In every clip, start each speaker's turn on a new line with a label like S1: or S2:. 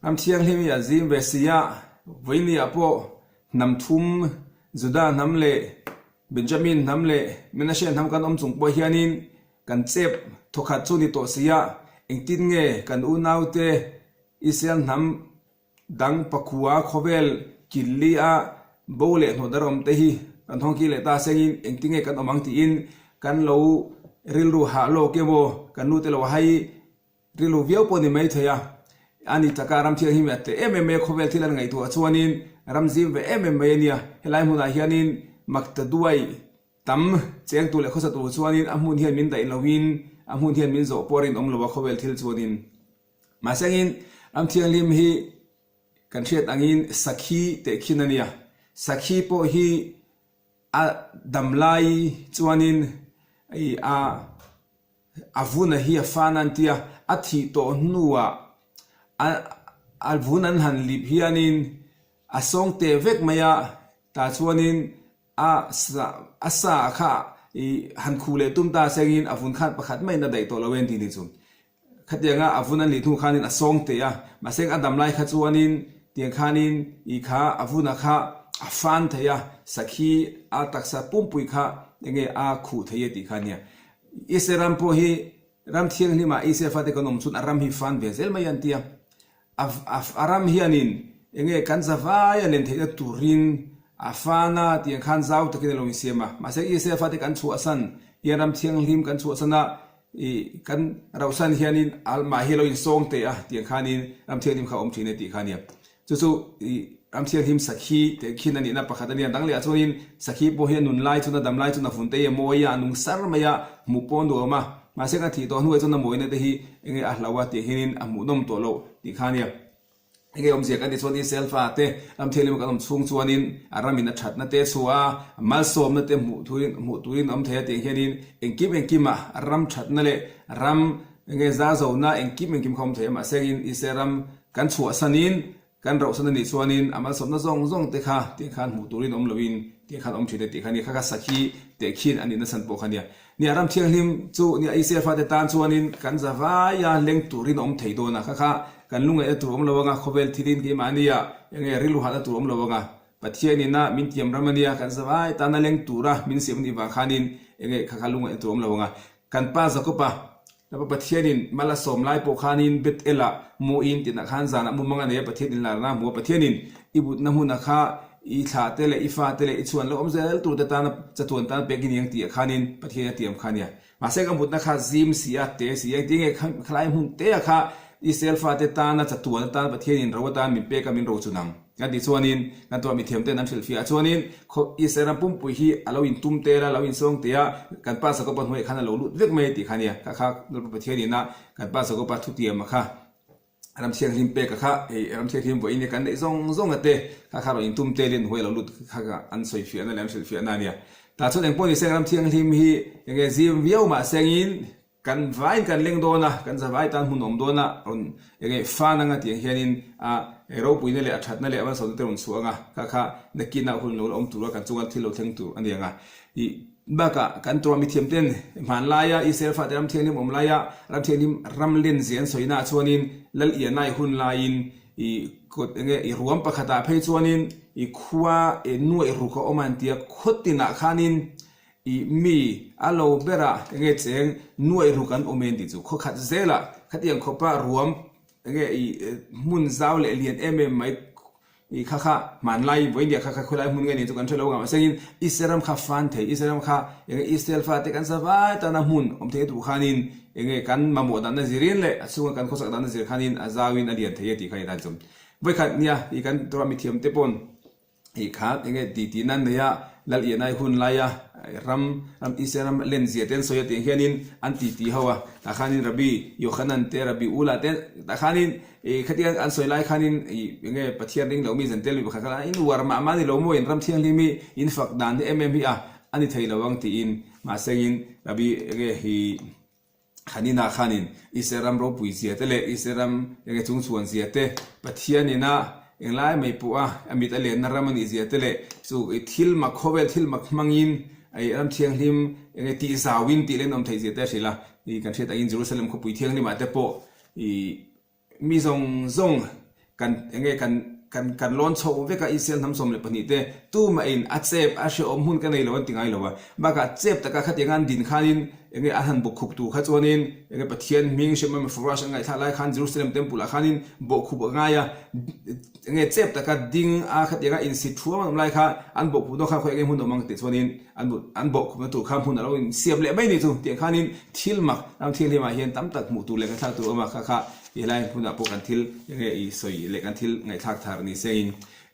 S1: Ram thianghlim hi a zim ve si a, vawinia pawh hnam thum, Juda hnam leh Benjamin hnam leh Menashe hnam kan awm chung pawh hianin kan chep thawkhat chu ni tawh si a, engtin nge kan unaute Israel hnam dang pakhua khawvel killi a bo leh hnawhdar awm te hi kan thawngki leh ta sengin engtin nge kan awm ang tiin kan lo rilru hah lawk emaw kan nu te lo hai Rilru viau pawh ni mai thei a, a ni taka ram thianghlim hi a tle em em mai a, khawvel thil an ngaihtuah chuanin ram zim ve em em mai a nia. Helai hmunah hianin makta duai tam cheng tur leh khawsa tur chuanin a hmun hian min daih loin a hmun hian min zawh pawh a rinawm lo a khawvel thil chuanin. Mahsengin ram thianghlim hi kan hriat angin sakhi tehkhin a nia. Sakhi pawh hi a dam lai chuanin a A vun a hi a fan an tia, a thih tawh hnuah a a vun an han lip hianin a sawng teh vek mai a, tah chuanin a sa a sa kha ih han khuh leh tum ta sengin a vun khan pakhat maiin a daih tawh lo en tih ni chu. Khatianga a vun an lih hnu khanin a sawng teh a, mahse a dam lai kha chuanin tiang khanin ih kha a vuna kha a fan thei a, sakhi a taksa pumpui kha enge a khuh thei e tih kha a nia. Israel ram pawh hi ram thianghlimah Israel fate kan awm chhun a ram hi fan ve zel mai an ti a. A ram hianin enge kan zavai a len theihna turin a fan a tiang khan zau takin a lo insiam a. Mahse Israel fate kan chhuahsan hian ram thianghlim kan chhuahsan a ih kan rauhsan hianin mah hi a lo insawng teh a tiang khanin ram thianghlim kha a awm thin e tih kha a nia. Chu chu i ram thianghlim sakhi teh khin a nihna pakhat a nia. Dang lehah chuanin sakhi pawh hi a nun lai chuan a dam lai chuan a vun te hi a mawi a, a nung sar mai a, hmuh pawh a nuam a. Mahse a thih tawh hnuah chuan a mawina te hi enge a hlau a tih hianin a hmuhnawm tawh loh tih kha a nia. Enge awmzia kan tih chuan Israel fa te ram thianghlim kan awm chhung chuanin a ramin a thatna te chhuah a, malsawmna te hmuh turin hmuh turin a awm thei a tih hianin engkim engkimah ram thatna leh ram enge zazona engkim engkim kha a awm thei a. Mahse Israel ram Kan chhuahsanin, kan rohsan a nih chuanin a malsawmna zawng zawng te kha tiang khan hmuh turin awm loin tiang khan awm thin e tih kha nia, kha kha sakhi teh khin a nihna chhan pawh kha nia. Nia ram thianghlim chu nia Israel fate tan chuanin kan zavaia leng turin a awm thei dawn a, kha kha kan lungaihna tur awm lo anga khawvel thilin keimahnia enge rilru hahna tur awm lo anga Pathian ina min tiam ram a nia, kan zavai tana leng tura min siam a nih vang khanin enge kha kha lungaihna tur awm lo anga kan pa Jakob-a Lapa Pathianin mal a sawm lai pawh khanin Bethel-ah muin tinah khan zanah mumang a nei a, Pathian inlarna a hmu a, Pathianin i butna hmunah kha i thlahte leh i fate leh i chhuan lo awm zel turte tana chatuan tan pek i ni ang tih ah khanin Pathian a tiam kha a nia. Mahse ka mutna kha zim si a, te si a, engtin nge khalai hmun te ah kha Israel fate tana chatuan atan Pathianin ro atan min pek a min rochun ang. Kan tih chuanin kan tuah mithiam ten an hrilhfiah chuanin khaw Israel ram pumpui hi a lo intum tel a, lo insawng teh a, kan pa Jakoba hnuaiah khan a lo lut vek mai a tih kha nia. Kha kha Lalpa Pathian ina kan pa Jakoba thutiam a kha ram thianghlim pek a kha hei ram thianghlim vawiin hi kan neih zawng zawng a te kha kha rawn intum telin hnuai a lo lut kha kha an sawifiahna leh an hrilhfiahna a nia. Tah chuan engpawh ni seng ram thianghlim hi enge zim viau mah sengin Kan vaiin kan leng dawn a, kan zavai tan hmun awm dawn a, rawn enge fan anga tiang hianin a ropuina leh a thatna leh a malsawmna te rawn chhuah anga, kha kha nakinah hun lo la awm tur a, kan chunga thil lo thleng tur a ni ang a. Ih bakah kan tura mithiam ten hmanlaia Israel fate ram thianghlim awm laia ram thianghlim ram len zia an sawina ah chuanin Lal Ianai hun laiin ih kawt enge ih ruam pakhatah phei chuanin ih khua ih nuaih ruk a awm a an ti a, khaw tinah khanin I mi a lo ber a, enge cheng nuaih ruk an awm en tih chu khaw khat zel a, khatiang khawpa ruam enge i hmun zau leh lian em em mai i kha kha hmanlai vawiin kha kha khawilai hmun nge ni chu kan hre lo ang mahse in Israel ram kha fan thei Israel ram kha enge Israel fate kan sa vai tana hmun awm thei tur khanin enge kan mamawh danna zirin leh a chhunga kan khawsak danna zir khanin a zauin a lian thei e tih kha ni dan chu vawikhat nia i kan tura mithiam te pawn Hei kha enge ti tih nan nei a, Lal Ianai hun laia ram ram Israel ram len zia te an sawi a tiang hianin an ti ti ho a, tah khanin Rabbi Yochanan te Rabbi Ula te tah khanin ih khatiang an sawi lai khanin ih enge Pathian ring lo mi zan tel mi pakhat khan in uar mah mah ni lo maw in ram thianghlim hi in fak dan hi em em hi a a ni thei lo ang tiin mahsengin Rabbi enge hi Khaninah khanin Israel ram ropui zia te leh Israel ram enge chungchhuan zia te, Pathian ina englai mai pawh a a mit a lenna ram a nih zia te leh chu i thil mak khawvel thil mak hmangin i ram thianghlim enge tih zauin tih len awm theih zia te a hrilh a, i kan hriat angin Jerusalem khawpui thianghlimah te pawh i Mi zawng zawng Kan enge kan kan kan lawn chho vek a Israel hnam 12 te tumah in a chep a hrehawm hmun ka nei lo an ti ngai lo a. Bakah chep taka khatiang an din khanin enge an han bawkkhup tur kha chuanin enge Pathian hming Shema Meforash an ngaihthlak lai khan Jerusalem temple ah khanin bawkkhup a ngai a, enge chep taka ding a khatiang a insit thuam an awm lai kha an bawkkhup dawn khan khawi enge hmun a awm ang tih chuanin an an bawkkhup na tur kha hmun a lo insiam leh mai ni chu tiang khanin thil mak ram thianghlim ah hian tam tak hmuh tur leh ngaihthlak tur a awm a kha kha I helai hmunah pawh kan thil enge i sawi leh kan thil ngaihthlak thar ni sengin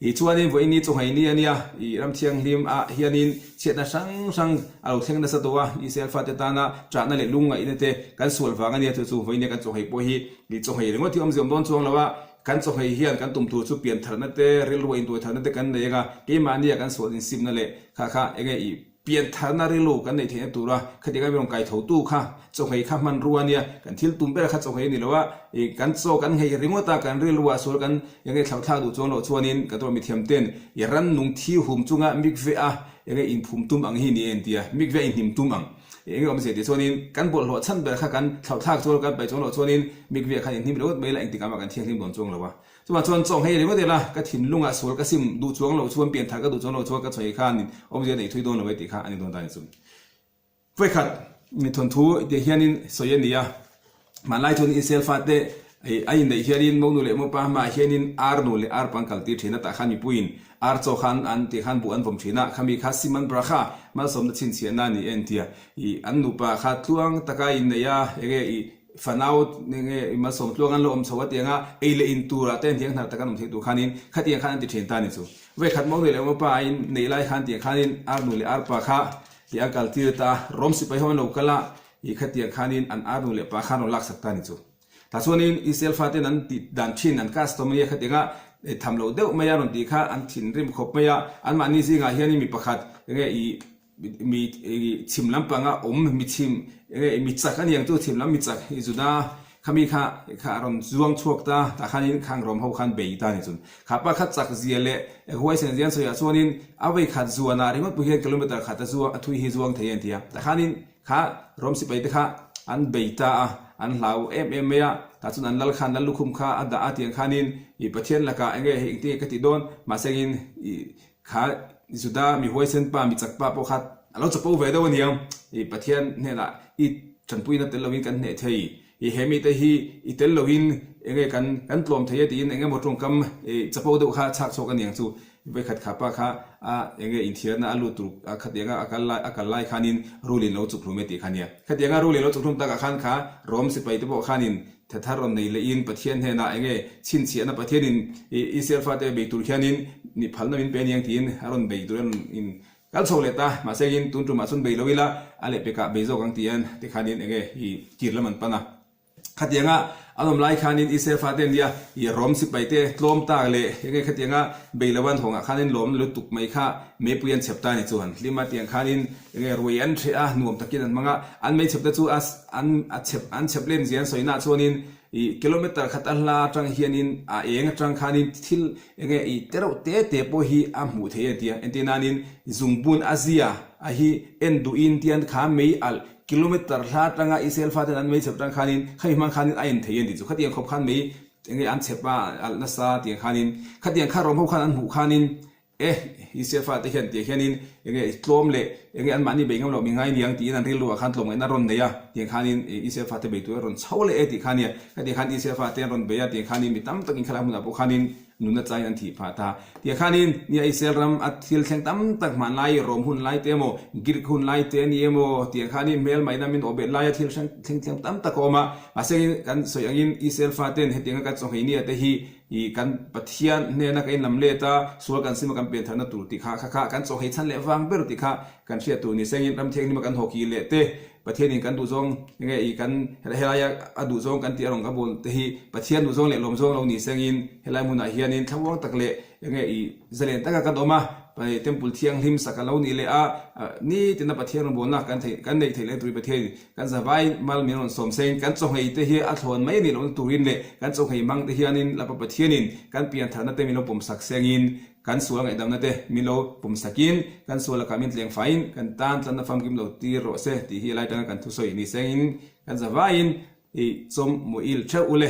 S1: i chuanin vawiin ni chawhmei ni a nia, i ram thianghlim ah hianin chhiatna hrang hrang a lo thleng nasa tawh a, Israel fate tana ṭahna leh lungngaihna te kan sual vang a nia, chu chu vawiin kan chawhmei pawh hi i chawhmei ringawt hi awmzia awm dawn chuang lo a, kan chawhmei hian kan tum tur chu piantharna te, rilru a intuaitharna te kan nei anga keimahnia kan sual insimna leh kha kha enge i Piantharna rilru kan neih theihna tura khatiang a rawn kai thotu kha chawhmei kha hmanrua a nia, kan thil tum ber kha chawhmei a ni lo a, ih kan chaw kan ngheih ringawt a, kan rilruah sual kan eng nge thlauhthlak duh chuang loh chuanin kan rawh mithiam ten i rannung thi hum chunga mikve a eng nge inphum tum ang hi ni e an ti a, mikve a inhnim tum ang eng nge awmzia tih chuanin kan bawlhhlawh chhan ber kha kan thlauhthlak chuan kan paih chuang loh chuanin mikve khan inhnim ringawt mai la engtikah mah kan thianghlim dawn chuang lo a. Chuvang chuan chaw nghei ringawt ila, ka thinlungah sual ka sim duh chuang loh chuan, pianthar ka duh chuang loh chuan ka chawei khan awmzia neih thui dawn lo e tih kha a ni dawn ta ni chu. Vawikhat thawnthu tih hianin sawi a ni a, hmanlai chuan Israel fate a inneih hianin monu leh mopa hmaah hianin ar nu leh ar pang kal tir thin a, tah khan mipuiin ar chaw khan an tih khan buh an vawm thin a, khami kha Siman Bracha malsawmna chhinchhiahna a ni e an ti a, ih an nupa kha tluang taka inneih a, enge ih Fanau nge i malsawm tluang an lo awm chho a tiang a, ei leh in turah te hniang hnar tak an awm theih tur khanin khatiang khan an ti thin ta ni chu. Vawikhat mawng leh lehma pa in neih lai khan tiang khanin ar nu leh ar pa kha i an kal tir ta a, Rom sipai ho an lo kal a, i khatiang khanin an ar nu leh pa khan rawn laksak ta ni chu. Tah chuanin Israel faten an tih dan thin an custom a nia khatiang a, tham loh deuh mai a rawn tih kha an thinrim khawp mai a, anmahni zingah hianin mi pakhat enge i Mi chhim lampanga awm mi chhim enge mi chak a niang chu chhim lam mi chak i Juda khami kha kha a rawn zuang chhuak ta tah khanin khang rawm ho khan bei ta a ni chun. Kha pa kha chak zia leh huaisen zia an sawi ah chuanin a vei khat zuan ah ringawt pawh hian kilometer khat a zuang a thui hi zuang thei a ni ti a. Tah khanin kha rawm sipai te kha an bei ta a an hlau em em mai a tah chuan an lal khan lal lukhum kha a dah a tiang khanin i Pathian lakah enge hei engtin nge ka tih dawn mahsengin i Kha Juda mi huaisen pa, mi chak pa pawh kha a lo chapo ve deuh a niang. I Pathian hnenah i tanpuina tel loin kan hneh thei. I he mite hi i tel loin enge kan kan tlawm thei e tiin eng emaw tawngkam i chapo deuh kha chhak chhuak a niang chu. Vawikhat kha pa kha a enge inthiarna a lut tur a khatianga a kal lai a kal lai khanin rul in lo chuk hlum e tih kha nia. Khatianga rul in lo chuk hlum takah khan kha Rom sipai te pawh khanin Tha thar rawn nei lehin Pathian hnenah eng nge chhinchhiahna Pathianin Israel fate bei tur hianin ni phalna min pe aniang tiin a rawn bei tur in in kal chho leh ta. Mahse in tun tumah chuan bei lo ila a lehpekah bei zawk ang tiin tikhanin eng nge i kir lam an pan a. Khatianga an awm lai khanin Israel fate nia i Rom sipai te tlawm tak leh eng nge khatianga bei lo an hawngah khanin lawm lutuk mai kha meipui an chhep ta ni chuan hlim a tiang khanin Enge ruai an hreh a, nuam takin an hmang a, an mei chhep te chu a an a chhep an chhep len zia an sawi naah chuanin ih kilometer khat a hla atang hianin a eng atang khanin thil enge ih te reuh te te pawh hi a hmuh theih a ni a, entir nanin zungbun a zia a hi en duhin tian kha mei alh kilometer hla atanga Israel faten an mei chhep atang khanin khami hmang khanin a en theih a ni chu khatiang khawp khan mei enge an chhep a alh nasa tiang khanin khatiang kha rawng ho khan an hmuh khanin E, Israel fate hian tiang hianin enge i tlawm leh enge anmahni bei ngam loh mi ngai niang tiin an rilru ah khan tlawmngaihna rawn nei a, tiang khanin Israel fate bei tur a rawn chho leh e tih kha nia. Khatiang khan Israel fate an rawn bei a, tiang khanin mi tam takin khalai hmunah pawh khanin nunna tlaiin an thih phah ta. Tiang khanin nia Israel ram a thil thleng tam tak hmanlai Rom hun lai te emaw Greek hun lai te a ni emaw tiang khanin hmelmaina min awh bet laia thil hrang thleng thleng tam tak a awm a. Mahse kan sawi angin Israel faten hetianga kan chawnghei nia te hi I kan Pathian hnena ka inlam let a, sual kan sima kan piantharna tur tih kha kha kha kan chawhei chhan leh vang ber tih kha kan hriat tur ni sengin ram thianghlim a kan haw ki leh te Pathianin kan duhzawng enge i kan helaia a duhzawng kan tih a rawn ka bawl te hi Pathian duhzawng leh lawmzawng lo ni sengin helai hmunah hianin thlamuang tak leh enge i zalen taka kan awm a, Temple thianghlim sak a lo nih leh a, nitina Pathian rawngbawlna kan theih kan neih theih leh turin Pathianin Kan zavai mal min rawn sawm seng, kan chawhngei te hi a thlawn mai anih lohna turin leh kan chawhngei mang te hianin Lapa Pathianin kan piantharna te min lo pawmsak sengin, kan sual ngaihdamna te min lo pawmsakin, kan sual lakah min tleng faiin kan tan tlanna famkim lo tir rawh se tih hi lai tanga kan thusawi ni sengin kan zavaiin i chawm muil theuh ule.